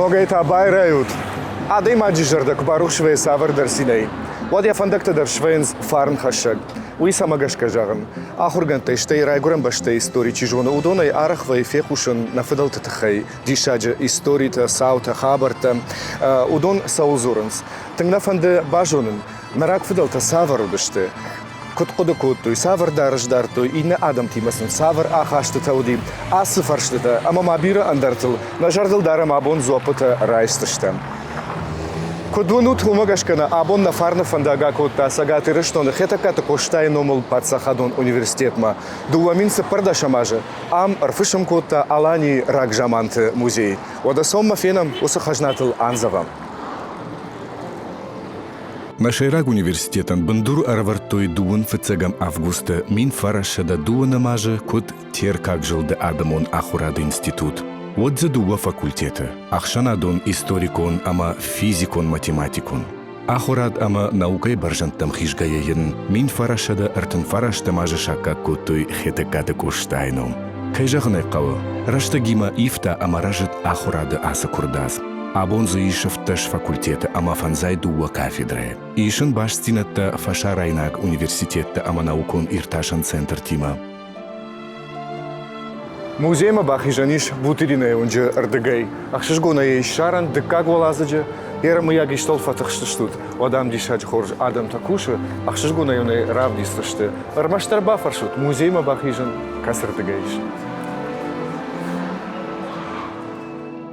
Ногӕй та байрайут. Адӕймаджы зӕрдӕ куы барухс вӕййы цавӕрдӕр цинӕй, уӕд йӕ фӕндӕгтӕ дӕр свӕййынц фарнхӕссӕг. Уый цӕмӕ гӕсгӕ зӕгъын? Ахуыргӕндтӕй, стӕй райгуырӕн бӕстӕйы истори чи зоны, уыдонӕй арӕх вӕййы фехъусын нӕ фыдӕлты тыххӕй диссаджы историтӕ, цаутӕ, хабӕрттӕ. Уыдон цӕуыл дзурынц? Тынг нӕ фӕнды базонын, нӕ рагфыдӕлтӕ цавӕр уыдысты, куыд хъуыды кодтой, цавӕр дарӕс дардтой, иннӕ адӕмтимӕ сын цавӕр ахастытӕ уыди, ацы фӕрстытӕ ӕмӕ ма бирӕ ӕндӕртыл нӕ зӕрдыл дарӕм абон дзуаппытӕ райсдзыстӕм. Куыд уынут, уымӕ гӕсгӕ нӕ абон нӕ фарны фӕндаг акодта Цӕгат Ирыстоны Хетӕгкаты Къостайы номыл паддзахадон университетмӕ. 2014 азы ам ӕрфысым кодта Аланийы рагзаманты музей. Уӕдӕ цоммӕ фенӕм уыцы хӕзнатыл андзӕвӕм. Нӕ сӕйраг университетӕн бындур ӕрӕвӕрдтой дыууын фыццӕгӕм августы 1902 азы куыд Теркаг зылды адӕмон ахуырады институт. Уӕд дзы дыууӕ факультеты – ӕхсӕнадон историкон ӕмӕ физикон-математикон. Ахуырад ӕмӕ наукӕйы бӕрзӕндтӕм хизгӕйӕ йын 1939 азы саккаг кодтой Хетӕгкаты Къостайы ном. Кӕй зӕгъын ӕй хъӕуы, рӕстӕгимӕ ивта ӕмӕ рӕзыд ахуырады ацы куырдадз. Абон дзы ис 17 факультеты ӕмӕ фӕндзай дыууӕ кафедрӕйы. Ис ын бастдзинӕдтӕ фӕсарӕйнаг университеттӕ ӕмӕ наукон иртасӕн центртимӕ. Музеймӕ бахизӕн ис Бутыринайы уынджы рдыгӕй. Ӕхсызгонӕй йӕ ссарӕн дыккаг уӕладзыджы. Йе истыл фӕтыхстыстут, уӕд ам диссаджы хорз адӕмтӕ кусы, ӕхсызгонӕй уын ӕй равдисдзысты. Ӕрмӕстдӕр бафӕрсут, музеймӕ бахизын кӕцырдыгӕй ис.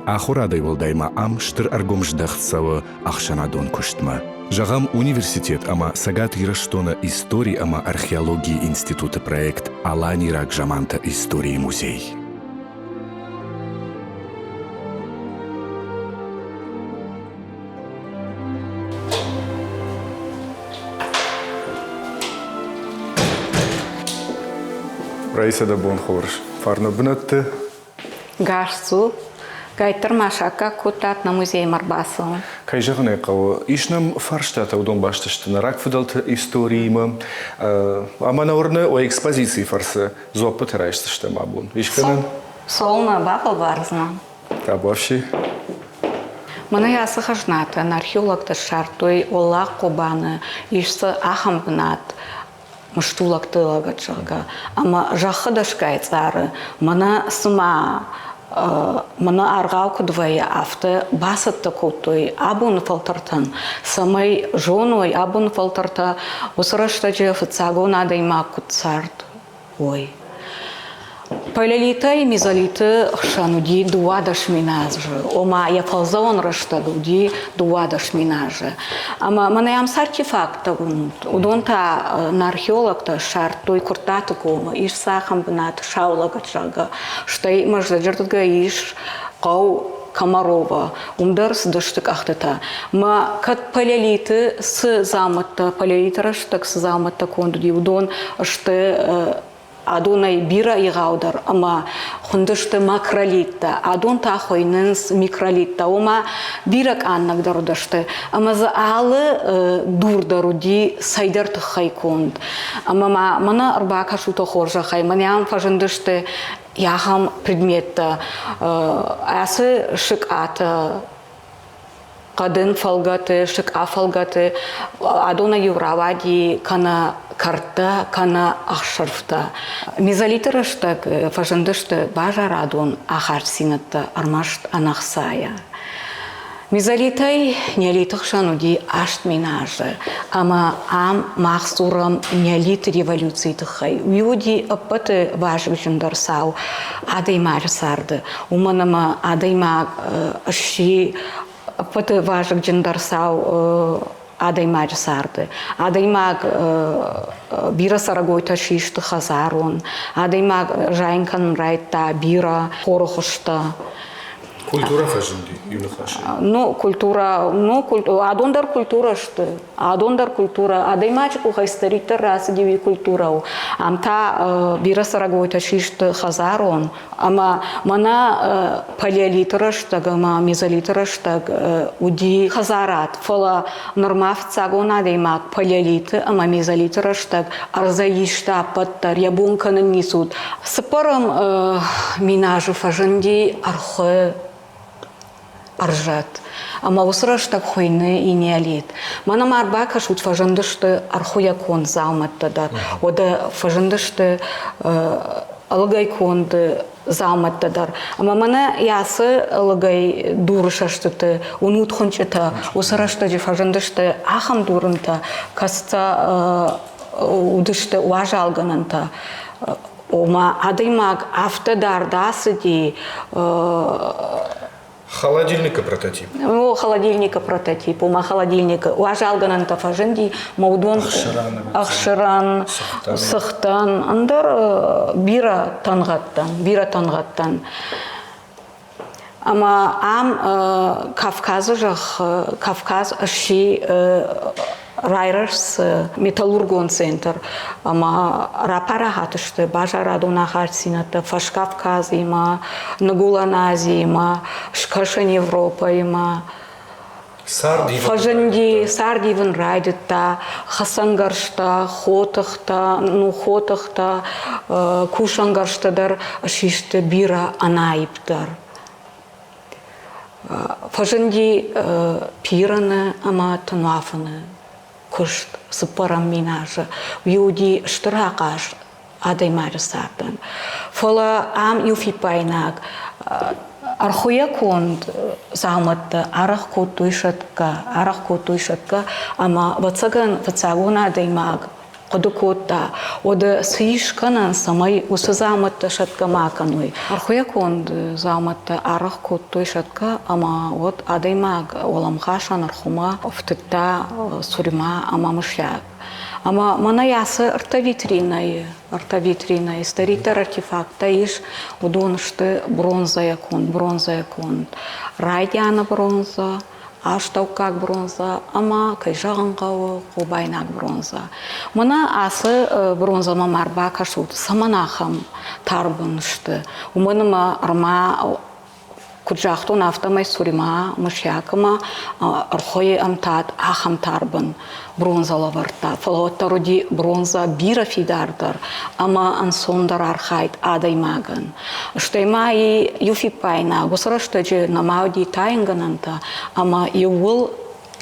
Ахуырадӕй уӕлдай ма ам стыр ӕргом здӕхт цӕуы ӕхсӕнадон куыстмӕ. Зӕгъӕм, университет ӕмӕ Цӕгат Ирыстоны истори ӕмӕ археологийы институты проект «Аланийы рагзаманты историйы музей». Раиса, дӕ бон хорз. Фарны бынӕтты Гас цу. Гайттӕр ма саккаг кодтат нӕ музеймӕ ӕрбацӕуын. Кӕй зӕгъын ӕй хъӕуы, ис нӕм фарстатӕ, уыдон баст сты нӕ рагфыдӕлты историимӕ. Ӕмӕ нӕ уырны, уӕ экспозицийы фӕрцы дзуаппытӕ райсдзыстӕм абон. Ис гӕнӕн? Цӕуылнӕ бафӕлвардзынӕн. Табуафси. Мӕнӕ ацы хӕзнатӕн археологтӕ ссардтой Уӕллаг Хъобаны, ис дзы ахӕм бынат, мыстулӕгты лӕгӕт, зӕгъгӕ, ӕмӕ зӕххы дӕсгай цъары мӕнӕ цыма мӕнӕ аргъау куыд вӕййы, афтӕ бацӕттӕ кодтой абоны фӕлтӕртӕн, цӕмӕй зоной абоны фӕлтӕртӕ уыцы рӕстӕджы фыццагон адӕймаг куыд цард, уой. Палеолитӕй мезолиты хсӕн уыди 12 мин азы, ома йӕ фӕлдзӕуӕн рӕстӕг уыди 12 мин азы. Ӕмӕ мӕнӕ ам цы артефакттӕ уынут, уыдон та нӕ археологтӕ ссардтой Куырттаты комы, ис сӕ ахӕм бынат Саулӕгӕт, зӕгъгӕ. Стӕй Мӕздӕджы ис хъӕу Комарова, уым дӕр цыдысты къӕхтытӕ. Мӕ кӕд палеолиты цы дзаумӕттӕ, палеолиты рӕстӕг цы дзаумӕттӕ конд уыди, уыдон сты адонӕй бирӕ егъаудӕр ӕмӕ хуындысты макролиттӕ. Адон та хуыйнынц микролиттӕ, ома бирӕ къаннӕгдӕр уыдысты. Ӕмӕ дзы алы дур дӕр уыди цӕйдӕр тыххӕй конд. Ӕмӕ ма мӕнӕ ӕрбакӕсут хорзӕхӕй, мӕнӕ ам фӕзындысты ахӕм предметтӕ. Ацы сыкъатӕ хъӕдын фӕлгӕты, сыкъа фӕлгӕты адонӕй-иу рауади кӕнӕ кӕрдтӕ, кӕнӕ ӕхсырфтӕ. Мезолиты рӕстӕг фӕзындысты базарадон ахастдзинӕдтӕ ӕрмӕст ӕнӕхцайӕ. Мезолитӕй неолиты хсӕн уыди 8000 азы, ӕмӕ ам мах дзурӕм неолиты революцийы тыххӕй. Уый уыди ӕппӕты вазыгджындӕр цау адӕймаджы царды, уымӕн ӕмӕ адӕймаг сси ӕппӕты вазыгджындӕр цау адӕймаджы царды. Адӕймаг бирӕ цӕрӕгойтӕ систы хӕдзарон, адӕймаг зайын кӕнын райдыдта бирӕ хоры хуызтӕ. Культурӕ фӕзынди, иу ныхасӕй. Ну, культурӕ, ну, адон дӕр культурӕ сты. Адон дӕр культурӕ. Адӕймаджы къухӕй цыдӕриддӕр рацыди, уый культурӕ у. Ам та бирӕ цӕрӕгойтӕ систы хӕдзарон. Ӕмӕ мӕнӕ палеолиты рӕстӕг ӕмӕ мезолиты рӕстӕг уыди хӕдзарад, фӕлӕ нырма фыццагон адӕймаг палеолиты ӕмӕ мезолиты рӕстӕг ӕрдзӕй иста ӕппӕт дӕр, йӕ бон кӕнын ницы уыд. Цыппӕрӕм мин азы фӕзынди ӕрхуы. ӕрзӕт. Ӕмӕ уыцы рӕстӕг хуыйны энеолит. Мӕнӕ ма ӕрбакӕсут, фӕзындысты ӕрхуыйӕ конд дзаумӕттӕ дӕр. Уӕдӕ фӕзындысты ӕлыгӕй конд дзаумӕттӕ дӕр. Ӕмӕ мӕнӕ ацы ӕлыгӕй дуры сӕстыты уынут хуынчъытӕ. Уыцы рӕстӕджы фӕзындысты ахӕм дурынтӕ, кӕцытӕ уыдысты уазалгӕнӕнтӕ. Ома адӕймаг афтӕ дард ацыди Холодильника прототип. О, холодильника прототип. Ома холодильника уазалгӕнӕнтӕ фӕзынди, ма уыдон ӕхсырӕн, цыхтӕн, ӕндӕр бирӕ тӕнгъӕдтӕн, бирӕ тӕнгъӕдтӕн. Ӕмӕ ам Кавказы зӕхх, Кавказ сси райрӕзт металлургон центр ӕмӕ рапарахат сты базарадон ахастдзинӕдтӕ Фӕскавказимӕ, Ныгуылӕн Азиимӕ, Скӕсӕн Европӕимӕ. Фӕзынди, цард ивын райдыдта, хӕцӕнгӕрзтӕ, хотыхтӕ, ну хотыхтӕ, кусӕнгӕрзтӕ дӕр систы бирӕ ӕнаипдӕр. Фӕзынди пирӕны ӕмӕ тынуафыны куыст цыппӕрӕм миназы. Уый уыди стыр ахъаз адӕймаджы цардӕн. Фӕлӕ ам иу фиппаинаг ӕрхуыйӕ конд дзаумӕттӕ арӕх кодтой сӕтгӕ, арӕх кодтой сӕтгӕ ӕмӕ, ӕвӕццӕгӕн, фыццагон адӕймаг хъуыды кодта, уӕдӕ цы ис кӕнӕн, цӕмӕй уыцы дзаумӕттӕ сӕтгӕ ма кӕной. Ӕрхуыйӕ конд дзаумӕттӕ арӕх кодтой сӕтгӕ ӕмӕ уӕд адӕймаг уӕлӕмхасӕн ӕрхуымӕ ӕфтыдта сурьма ӕмӕ мыслиаг. Ӕмӕ мӕнӕ ацы ӕртӕ витринӕйы, ӕртӕ витринӕйы цыдӕриддӕр артефакттӕ ис, уыдон сты бронзӕйӕ конд, бронзӕйӕ конд. Райдианы бронзӕ, астӕуккаг бронзӕ ӕмӕ, кӕй зӕгъын хъӕуы, хъобайнаг бронзӕ. Мӕнӕ ацы бронзӕмӕ ма ӕрбакӕсут, цӕмӕн ахӕм тарбын сты? Уымӕн ӕмӕ ӕрма Куыд загътон, афтӕмӕй Суримӕ, Мысиакмӕ ӕрхуыйы ӕмтад ахӕм тарбын бронзӕ лӕвӕрдта, фӕлӕ уӕддӕр уыди бронзӕ бирӕ фидардӕр ӕмӕ ӕнцондӕр архайд адӕймагӕн. Стӕй ма иу фиппаинаг, уыцы рӕстӕджы нӕма уыди тайынгӕнӕнтӕ ӕмӕ иууыл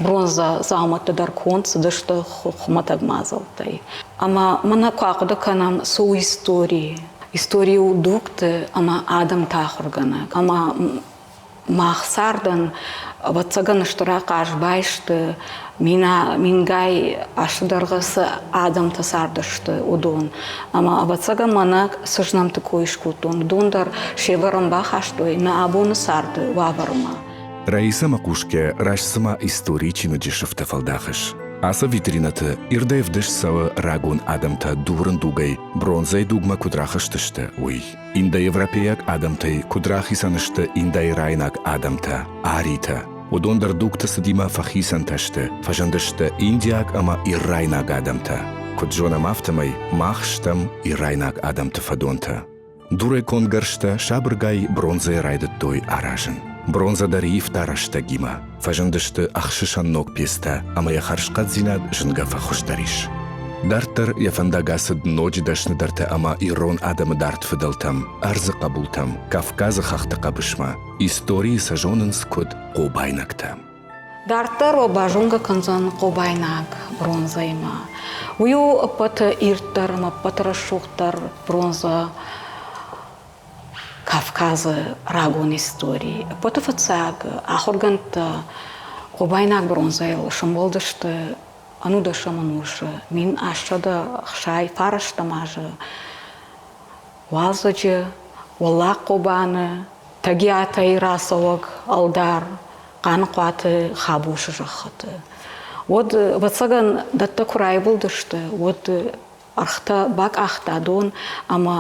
бронзӕ дзаумӕттӕ дӕр конд цыдысты хуымӕтӕг мадзӕлттӕй. Ӕмӕ мӕнӕ куы ахъуыды кӕнӕм, цы у истори? Истори у дугты ӕмӕ адӕмты ахуыргӕнӕг. Ӕмӕ мах цардӕн, ӕвӕццӕгӕн, стыр ахъаз баисты мингай азты дӕргъы цы адӕмтӕ цардысты, уыдон. Ӕмӕ, ӕвӕццӕгӕн, мӕнӕ цы знӕмты кой скодтон, уыдон дӕр се вӕрӕн бахастой нӕ абоны царды уавӕрмӕ. Раисӕмӕ хъусгӕ раст цыма историйы чиныджы сыфтӕ фӕлдахыс. Ацы витринӕты ирдӕй ӕвдыст цӕуы рагон адӕмтӕ дурын дугӕй бронзӕйы дугмӕ куыд рахызтысты, уый. Индоевропейаг адӕмтӕй куыд рахицӕн сты индоирайнаг адӕмтӕ, аритӕ. Уыдон дӕр дугты цыдимӕ фӕхицӕнтӕ сты, фӕзындысты индиаг ӕмӕ ирайнаг адӕмтӕ. Куыд зонӕм, афтӕмӕй мах стӕм ирайнаг адӕмты фӕдонтӕ. Дурӕй конд гӕрзтӕ сабыргай бронзӕйӕ райдыдтой аразын. Бронзӕ дӕр ивта рӕстӕгимӕ. Фӕзындысты ӕхсысӕн ног пецтӕ ӕмӕ йӕ хӕрзхъӕддзинад зынгӕ фӕхуыздӕр ис. Дарддӕр йӕ фӕндаг ацыд ноджы дӕсныдӕртӕ ӕмӕ ирон адӕмы дард фыдӕлтӕм, ӕрдзы хъӕбултӕм, Кавказы хӕхты хъӕбысмӕ. Историйы сӕ зонынц куыд хъобайнӕгтӕ. Дарддӕр уӕ базонгӕ кӕндзӕн хъобайнаг бронзӕимӕ. Уый у ӕппӕты ирддӕр ӕмӕ ӕппӕты рӕсугъддӕр бронзӕ Кавказы рагон историйы. Ӕппӕты фыццаг ахуыргӕндтӕ хъобайнаг бронзӕйыл сӕмбӕлдысты ӕнудӕсӕм ӕнусы 1869 азы Уалдзӕджы Уӕллаг Хъобаны Тӕгиатӕй рацӕуӕг ӕлдар Хъаныхъуаты Хабосы зӕххыты. Уӕд, ӕвӕццӕгӕн, дӕттӕ куы райвылдысты, уӕд ӕрхтӕ бакъахта дон ӕмӕ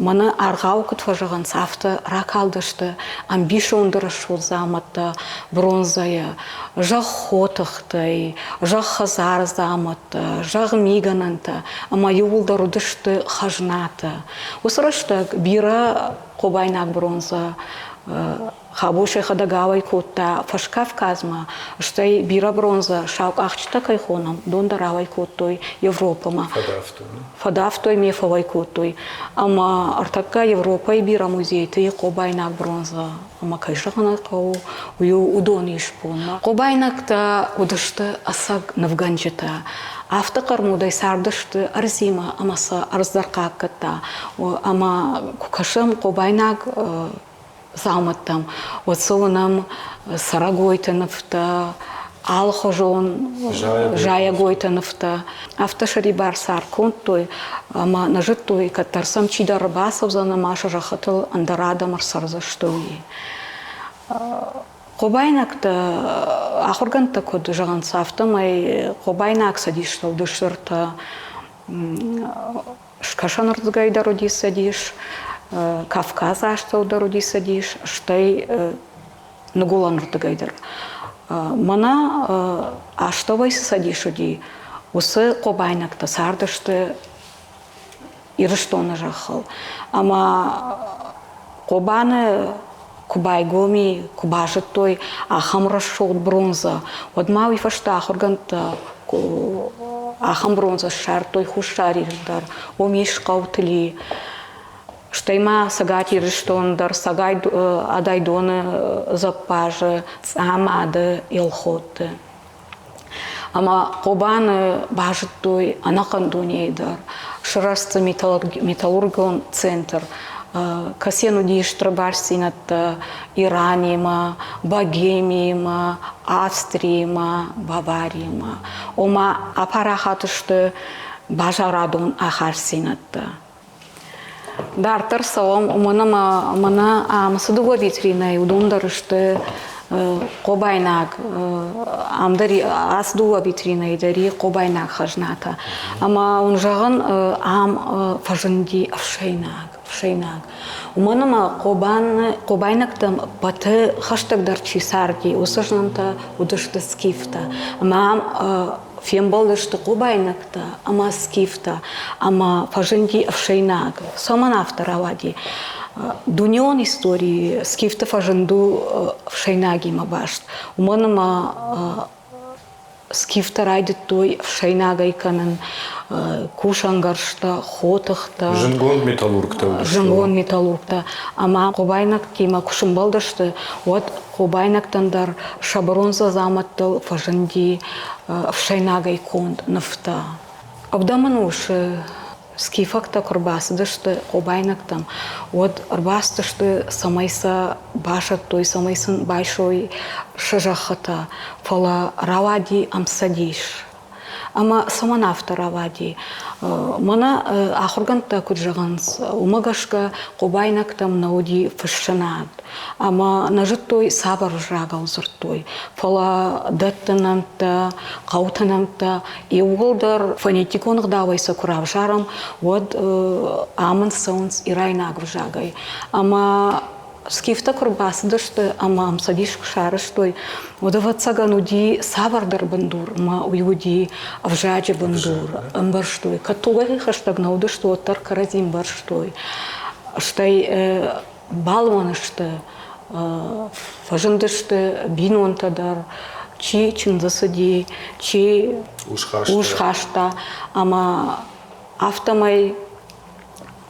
мӕнӕ аргъау куыд фӕзӕгъынц, афтӕ ракалдысты ӕмбисонды рӕсугъд дзаумӕттӕ бронзӕйӕ, зӕхх хотыхтӕй, зӕхх хӕдзары дзаумӕттӕ, зӕгъ мигӕнӕнтӕ ӕмӕ иууылдӕр уыдысты хӕзнатӕ. Уыцы рӕстӕг бирӕ хъобайнаг бронзӕ. Хабос йӕхӕдӕг ауӕй кодта Фӕскавказмӕ, стӕй бирӕ бронзӕ саукъахджытӕ кӕй хонӕм, уыдон дӕр ауӕй кодтой Европӕмӕ. Фӕдавтой. Фӕдавтой ме фӕуӕй кодтой. Ӕмӕ ӕртӕккӕ Европӕйы бирӕ музейты и хъобайнаг бронзӕ ӕмӕ кӕй зӕгъын ӕй хъӕуы, уый у уыдон исбонмӕ. Хъобайнӕгтӕ уыдысты ӕцӕг нывгӕнджытӕ. Афтӕ хъӕрмудӕй цардысты ӕрдзимӕ ӕмӕ сӕ ӕрдз дӕр хъахъхъӕдта. Ӕмӕ куы кӕсӕм хъобайнаг дзаумӕттӕм, уӕд сыл уынӕм цӕрӕгойты нывтӕ, алыхуызон зайӕгойты нывтӕ. Афтӕ сӕрибар цард кодтой ӕмӕ нӕ зыдтой, кӕддӕр сӕм чидӕр ӕрбацӕудзӕн ӕмӕ сӕ зӕххытыл ӕндӕр адӕм ӕрцӕрдзысты, уый. Хъобайнӕгтӕ ахуыргӕндтӕ куыд зӕгъынц, афтӕмӕй хъобайнаг цӕдистӕ уыдысты ӕртӕ Скӕсӕнырдыгӕй дӕр уыди цӕдис, Кавказы астӕу дӕр уыди цӕдис, стӕй ныгуылӕнырдыгӕй дӕр. Мӕнӕ астӕуӕй цы цӕдис уыди, уыцы хъобайнӕгтӕ цардысты Ирыстоны зӕххыл. Ӕмӕ Хъобаны куы байгом и, куы базыдтой ахӕм рӕсугъд бронзӕ, уӕд ма уый фӕстӕ ахуыргӕндтӕ ахӕм бронзӕ ссардтой Хуссар Ир дӕр, уым ис хъӕу Тли. Стӕй ма Цӕгат Ирыстон дӕр Адайдоны зӕппазы, Цъамады, Елхотты. Ӕмӕ Хъобаны базыдтой ӕнӕхъӕн дунейы дӕр. Сырӕзт дзы металлургион центр, кӕцыйӕн уыди стыр бастдзинӕдтӕ Иранимӕ, Богемиимӕ, Австриимӕ, Бавариимӕ. Ома апарахат сты базарадон ахастдзинӕдтӕ. Дарддӕр цӕуӕм, уымӕн ӕмӕ мӕнӕ ам цы дыууӕ витринӕйы, уыдон дӕр сты хъобайнаг, ам дӕр ацы дыууӕ витринӕйы дӕр и хъобайнаг хӕзнатӕ. Ӕмӕ уын зӕгъын, ам фӕзынди ӕфсӕйнаг, ӕфсӕйнаг. Уымӕн ӕмӕ хъобайнӕгтӕм ӕппӕты хӕстӕгдӕр чи царди, уыцы знӕмтӕ уыдысты скифтӕ. Ӕмӕ ам фембӕлдысты хъобайнӕгтӕ ӕмӕ скифтӕ ӕмӕ фӕзынди ӕфсӕйнаг. Цӕмӕн афтӕ рауади? Дунеон историйы скифты фӕзынд у ӕфсӕйнагимӕ баст, уымӕн ӕмӕ скифтӕ райдыдтой ӕфсӕйнагӕй кӕнын кусӕнгӕрзтӕ, хотыхтӕ. Зындгонд металлургтӕ уыдысты. Зындгонд металлургтӕ. Ӕмӕ хъобайнӕгтимӕ куы сымбӕлдысты, уӕд хъобайнӕгтӕн дӕр сӕ бронзӕ дзаумӕттыл фӕзынди ӕфсӕйнагӕй конд нывтӕ. Ӕвдӕм ӕнусы скифӕгтӕ куы ӕрбацыдысты хъобайнӕгтӕм, уӕд ӕрбацыдысты, цӕмӕй сӕ басӕттой, цӕмӕй сын байсой сӕ зӕххытӕ. Фӕлӕ рауади ӕмцӕдис. Ӕмӕ цӕмӕн афтӕ рауади? Мӕнӕ ахуыргӕндтӕ куыд зӕгъынц, уымӕ гӕсгӕ хъобайнӕгтӕм нӕ уыди фыссынад ӕмӕ нӕ зыдтой, цавӕр взагыл дзырдтой. Фӕлӕ дӕтты нӕмттӕ, хъӕуты нӕмттӕ иууылдӕр фонетикон ӕгъдауӕй сӕ куы равзарӕм, уӕд амынд цӕуынц ирайнаг взагӕй. Ӕмӕ скифтӕ куы рбацыдысты ӕмӕ ӕмцӕдис куы сарӕзтой, уӕд, ӕвӕццӕгӕн, уыди цавӕрдӕр бындур ӕмӕ уый уыди ӕвзаджы бындур, ӕмбӕрстой. Кӕд тугӕй хӕстӕг нӕ уыдысты, уӕддӕр кӕрӕдзи ӕмбӕрстой. Стӕй балуан сты, фӕзындысты бинонтӕ дӕр, чи чындзы цыди, чи ус хаста, ӕмӕ афтӕмӕй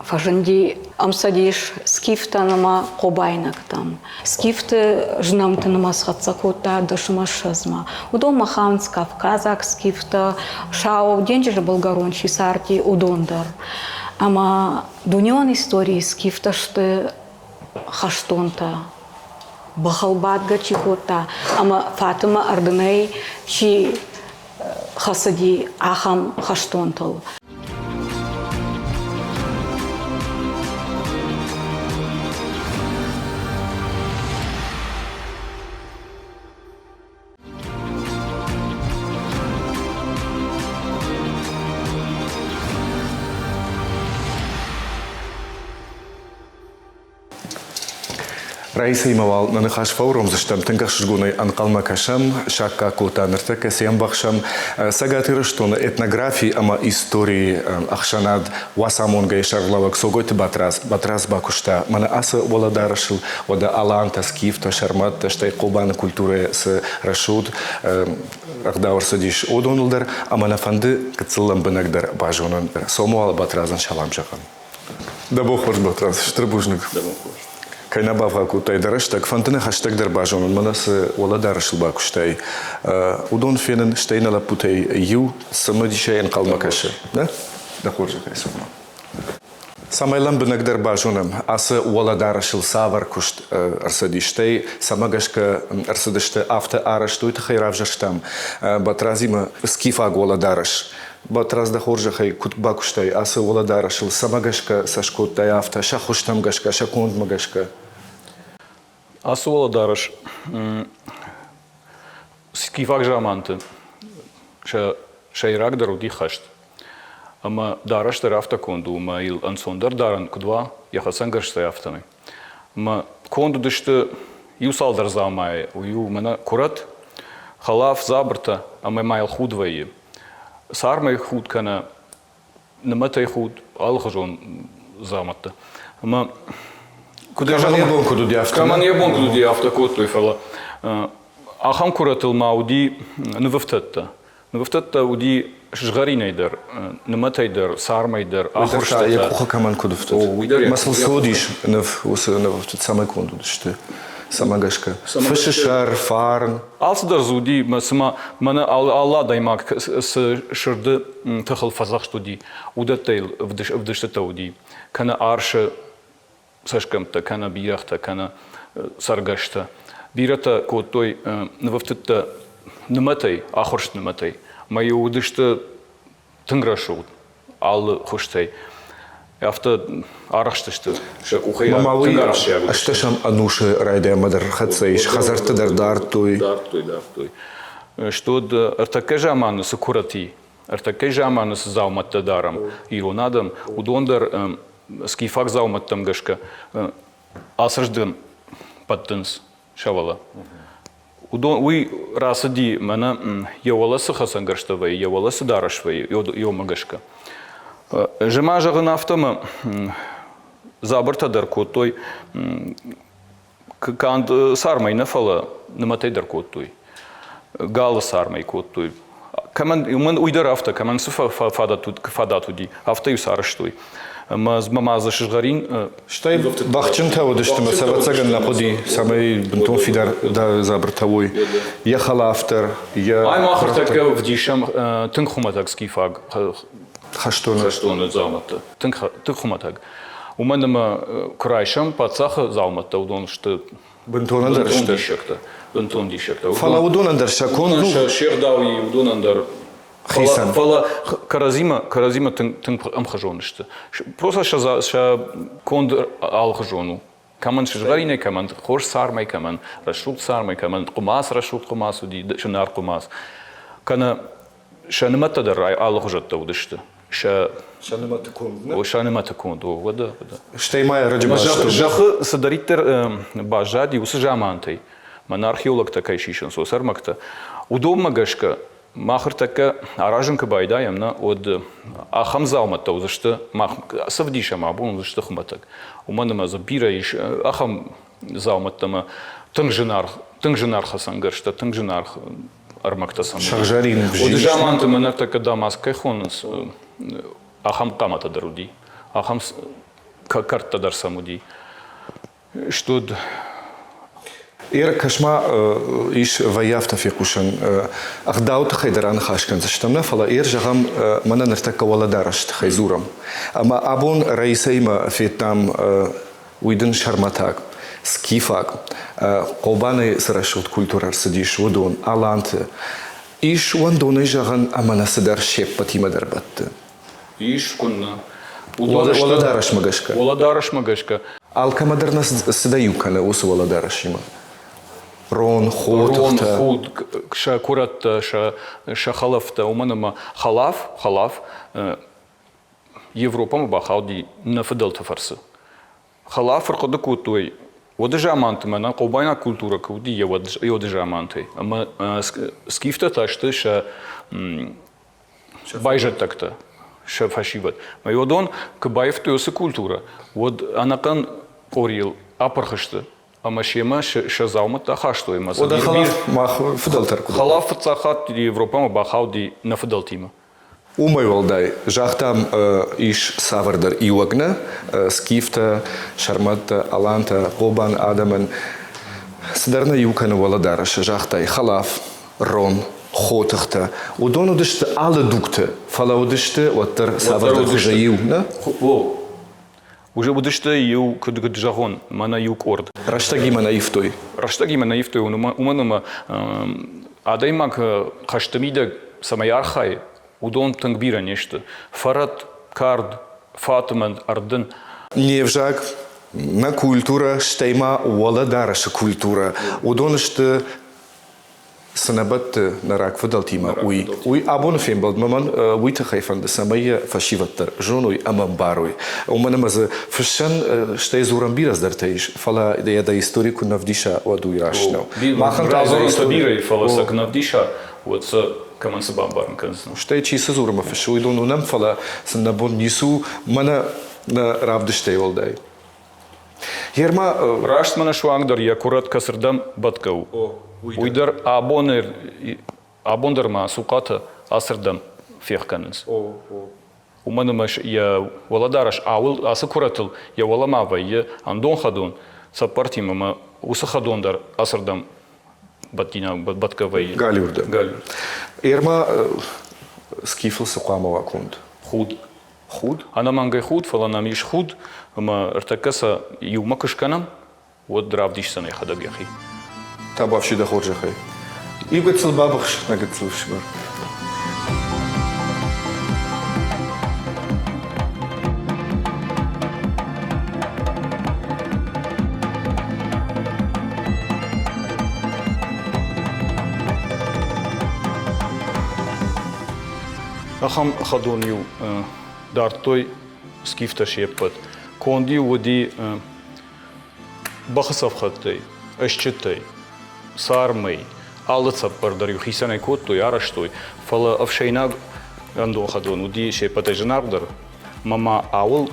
фӕзынди ӕмцӕдис скифтӕн ӕмӕ хъобайнӕгтӕм. Скифты знӕмты нымӕц хӕццӕ кодта дӕсмӕ ссӕдзмӕ. Уыдонмӕ хауынц кавказаг скифтӕ, Сау денджызы былгӕрон чи царди, уыдон дӕр. Ӕмӕ дунеон историйы скифтӕ сты хӕстонтӕ, бӕхыл бадгӕ чи кодта ӕмӕ Фатымӕ ӕрдынӕй чи хӕцыди, ахӕм хӕстонтыл. Раисӕимӕ уал нӕ ныхас фӕуромдзыстӕм, тынг ӕхсызгонӕй ӕнхъӕлмӕ кӕсӕм, саккаг кодта ныртӕккӕ цы ӕмбӕхсӕм. Цӕгат Ирыстоны этнографи ӕмӕ историйы ӕхсӕнад Уацамонгӕйы сӕргълӕууӕг Цогойты Батрадз Батрадз бакуыста мӕнӕ ацы уӕлӕдарӕсыл, уӕдӕ алантӕ, скифтӕ, сӕрмӕттӕ, стӕй Хъобаны культурӕйы цы рӕсугъд ӕгъдау ӕрцыдис, уыдоныл дӕр ӕмӕ нӕ фӕнды гыццыл лӕмбынӕгдӕр базонын. Цом уал Батрадзӕн салам зӕгъӕм. Дӕ бон хорз, Батрадз, стыр бузныг. Дӕ бон хорз. Кӕй нӕ бавгъау кодтай дӕ рӕстӕг, фӕнды нӕ хӕстӕгдӕр базонын, мӕнӕ цы уӕлӕдарӕсыл бакуыстай, уыдон фенын, стӕй нӕ лӕппутӕй иу цымыдисӕй ӕнхъӕлмӕ кӕсы. Нӕ? Дӕ хорзӕхӕй цӕума. Цӕмӕй лӕмбынӕгдӕр базонӕм, ацы уӕлӕдарӕсыл цавӕр куыст ӕрцыдис, стӕй цӕмӕ гӕсгӕ ӕрцыдысты афтӕ арӕзт, уый тыххӕй равзӕрстам Батрадзимӕ скифаг уӕлӕдарӕс. Батрадз, дӕ хорзӕхӕй, куыд бакуыстай ацы уӕлӕдарӕсыл, цӕмӕ гӕсгӕ сӕ скодтай афтӕ, сӕ хуызтӕм гӕсгӕ, сӕ кондмӕ гӕсгӕ? Ацы уӕлӕдарӕс скифаг заманты сӕ сӕйрагдӕр уыди хӕст. Ӕмӕ дарӕс дӕр афтӕ конд у, ӕмӕ йыл ӕнцондӕр дарӕн куыд уа, йӕ хӕцӕнгӕрзтӕй афтӕмӕй. Ӕмӕ конд уыдысты иу цалдӕр дзаумайы, уый у мӕнӕ куырӕт, хӕлаф, дзабыртӕ ӕмӕ ма йыл худ вӕййы. Цармӕй худ кӕнӕ нымӕтӕй худ, алыхуызон дзаумӕттӕ. Ӕмӕ куыд кӕмӕн йӕ бон куыд уыди, афтӕ? Кӕмӕн йӕ бон куыд уыди, афтӕ кодтой, фӕлӕ ахӕм куырӕтыл ма уыди нывӕфтӕдтӕ. Нывӕфтӕдтӕ уыди сызгъӕринӕй дӕр, нымӕтӕй дӕр, цармӕй дӕр, ахуырстытӕ. Йӕ къухы кӕмӕн куыд ӕфтыд? Мӕ сыл цы уыдис ныв, уыцы нывӕфтыд цӕмӕй конд уыдысты? Цӕмӕ гӕсгӕ? Фысы сӕр, фарн. Алцыдӕр дзы уыди, мӕ цыма мӕнӕ алы адӕймаг цы сырды тыхыл фӕдзӕхст уыди, уыдӕттӕ йыл ӕвдыстытӕ уыди. Кӕнӕ арсы цӕсгӕмттӕ, кӕнӕ бирӕгътӕ, кӕнӕ цӕргӕстӕ. Бирӕтӕ кодтой нывӕфтыдтӕ нымӕтӕй, ахуырст нымӕтӕй. Мӕ-иу уыдысты тынг рӕсугъд алы хуызтӕй. Афтӕ арӕхстысты сӕ къухӕй Мама уый ӕстӕсӕм ӕнусы райдайӕнмӕ дӕр хӕццӕ ис, хӕдзӕртты дӕр дардтой. Дардтой, дардтой. Что ӕртӕккӕ заманы цы куырӕт и, ӕртӕккӕ заманы цы дзаумӕттӕ дарӕм ирон адӕм, уыдон дӕр скифаг дзаумӕттӕм гӕсгӕ ацырдӕм бӕттынц сӕ уӕлӕ. Уыдон, уый рацыди мӕнӕ йӕ уӕлӕ цы хӕцӕнгӕрзтӕ вӕййы, йӕ уӕлӕ цы дарӕс вӕййы, йомӕ гӕсгӕ. Зымӕ зӕгъын афтӕ ӕмӕ дзабыртӕ дӕр кодтой канд цармӕй нӕ, фӕлӕ нымӕтӕй дӕр кодтой. Галы цармӕй кодтой. Кӕмӕн, уымӕн уый дӕр афтӕ, кӕмӕн цы фадат уыди, афтӕ-иу сарӕзтой. Ӕмӕ ма дзы сызгъӕрин Стӕй бӕхджынтӕ уыдысты мӕ сӕ ӕвӕццӕгӕн нӕ хъуыди, цӕмӕй бынтон фидар дзабыртӕ уой. Йӕ хӕлаф дӕр, йӕ Ай мах ӕртӕккӕ вдисӕм тынг хуымӕтӕг скифаг хӕстоны хӕстоны дзаумӕттӕ. Тынг тынг хуымӕтӕг. Уымӕн ӕмӕ куы райсӕм паддзахы дзаумӕттӕ, уыдон сты бынтон ӕндӕр сты. Диссӕгтӕ. Бынтон диссӕгтӕ. Фӕлӕ уыдонӕн дӕр сӕ конд у. Се гъдау и уыдонӕн дӕр хицӕн. Фӕлӕ кӕрӕдзимӕ, кӕрӕдзимӕ тынг, тынг ӕмхуызон сты. Просто сӕ, сӕ конд алыхуызон у. Кӕмӕн сызгъӕринӕй, кӕмӕн хорз цармӕй, кӕмӕн рӕсугъд цармӕй, кӕмӕн хъуымац, рӕсугъд хъуымац уыди, зынаргъ хъуымац. Кӕнӕ сӕ нымӕттӕ дӕр алыхуызӕттӕ уыдысты. Сӕ сӕ нымӕты конд, нӕ? Сӕ нымӕты конд, о, уӕдӕ, уӕдӕ. Стӕй ма ӕрӕджы бастой. Зӕххы цыдӕриддӕр баззади уыцы замантӕй, мӕнӕ археологтӕ кӕй сисынц, уыцы ӕрмӕгтӕ, уыдонмӕ гӕсгӕ мах ӕртӕккӕ аразын куы байдайӕм, нӕ, уӕд ахӕм дзаумӕттӕ уыдзысты, мах цы вдисӕм абон, уыдзысты хуымӕтӕг. Уымӕн ӕмӕ дзы бирӕ ис ахӕм дзаумӕттӕ ӕмӕ тынг зынаргъ, тынг зынаргъ хӕцӕнгӕрзтӕ, тынг зынаргъ ӕрмӕгтӕ сӕм. Сыгъзӕрин Уыды заманты мӕ ныртӕккӕ Дамаск кӕй хонынц, ахӕм хъаматӕ дӕр уыди, ахӕм кӕрдтӕ дӕр сӕм уыди. Что Ӕркӕс-ма, ис вӕййы афтӕ фехъусӕн, ӕгъдауы тыххӕй дӕр аныхас кӕндзыстӕм нӕ, фӕлӕ эр зӕгъӕм, мӕнӕ ныртӕккӕ уӕлӕдарӕсы тыххӕй дзурӕм. Ӕмӕ абон Раисӕимӕ федтам уый дын сӕрмӕтаг, скифаг, Хъобанӕй цы рӕсугъд культурӕ ӕрцыдис, уыдон, аланты. Ис уӕндонӕй зӕгъӕн, ӕмӕ нӕ цыдӕр се ппӕтимӕ дӕр бӕтты. Ис, куыннӕ. Уӕлӕдарӕсмӕ гӕсгӕ. Уӕлӕдарӕсмӕ гӕсгӕ. Алкӕмӕ дӕр нӕ цыдӕ иу кӕны уыцы уӕлӕдарӕсимӕ. Рон, хотыхтӕ. Рон, худ, сӕ куырӕттӕ, сӕ, сӕ хӕлӕфтӕ, уымӕн ӕмӕ хӕлаф, хӕлаф Европӕмӕ бахауди нӕ фыдӕлты фӕрцы. Хӕлаф ӕрхъуыды кодтой. Уӕды заманты мӕнӕ хъобайнаг культурӕ куы уыди йӕ уӕды замантӕй, ӕмӕ скифтӕ та сты сӕ байзӕддӕгтӕ, сӕ фӕсивӕд. Мӕ уыдон куы баивтой уыцы культурӕ, уӕд ӕнӕхъӕн къорийыл апырх сты ӕмӕ семӕ сӕ дзаумӕттӕ ахастой. Ӕмӕ Уӕдӕ хӕлаф мах фыдӕлтӕ ӕрхъуыды. Хӕлаф фыццаг хатт Европӕмӕ бахауди нӕ фыдӕлтимӕ. Уымӕй уӕлдай, загътам, ис цавӕрдӕр иуӕг нӕ, скифтӕ, сӕрмӕттӕ, алантӕ, хъобан адӕмӕн цыдӕр нӕ иу кӕны уӕлӕдарӕсы, загътай, хӕлаф, рон, хотыхтӕ. Уыдон уыдысты алы дугты, фӕлӕ уыдысты уӕддӕр цавӕрдӕр хуызы иу, нӕ? Уже уыдысты иу, куыд зӕгъон, мӕнӕ иу къорд. Рӕстӕгимӕ нӕ ивтой. Рӕстӕгимӕ нӕ ивтой, уымӕн ӕмӕ адӕймаг хӕсты мидӕг цӕмӕй архайы, уыдон тынг бирӕ не сты. Фӕрӕт, кард, фат ӕмӕ ӕрдын. Не взаг, нӕ культурӕ, стӕй ма уӕлӕдарӕсы культурӕ, уыдон сты цы нӕ бӕтты нӕ рагфыдӕлтимӕ, уый. Уый абоны фембӕлдмӕ мӕн уый тыххӕй фӕнды, цӕмӕй йӕ фӕсивӕд дӕр зоной ӕмӕ ӕмбарой. Уымӕн ӕмӕ дзы фыссӕн, стӕй дзурӕн бирӕ цыдӕртӕ ис, фӕлӕ йӕ дӕ истори куы нӕ вдиса, уӕд уый раст нӕу. Махӕн та радзурынтӕ бирӕ, фӕлӕ сӕ куы нӕ вдиса, уӕд сӕ кӕмӕн цы бамбарын кӕндзӕн. Стӕй чи цы дзуры ӕмӕ фыссы, уыдон уынӕм, фӕлӕ сын нӕ бон ницы у, мӕнӕ нӕ равдыстӕй уӕлдай. Герма раст мӕнӕ суанг дӕр йӕ куырӕт кӕцырдӕм бӕтгӕ у. Уый дӕр абон, абон дӕр ма цухъатӕ ацырдӕм фехгӕнынц. Уымӕн ӕмӕ йӕ уӕлӕдарӕс ауыл ацы куырӕтыл йӕ уӕлӕмӕ вӕййы ӕндон хӕдон цӕппӕртимӕ ӕмӕ уыцы хӕдон дӕр ацырдӕм бӕттинаг бӕтгӕ вӕййы. Галиуырдӕм. Галиу. Ерма скифыл цы хъуамӕ уа конд? Худ. Худ? Ӕнӕмӕнгӕй худ, фӕлӕ нӕм ис худ, ӕмӕ ӕртӕккӕ сӕ иумӕ куы скӕнӕм, уӕд равдисдзӕн йӕхӕдӕг йӕхи. Табуафси дӕ хорзӕхӕй. Иу гыццыл бабыхс, нӕ гыццыл ӕфсымӕр. Ахӕм хӕдон-иу дардтой скифтӕ се ппӕт. Конд-иу уыди бӕхы цӕфхӕдтӕй, ӕсчъытӕй, цармӕй. Алы цӕппӕр дӕр-иу хицӕнӕй кодтой, арӕзтой, фӕлӕ ӕфсӕйнаг ӕндон хӕдон уыди се ппӕтӕй зынаргъдӕр. Ӕмӕ ма ауыл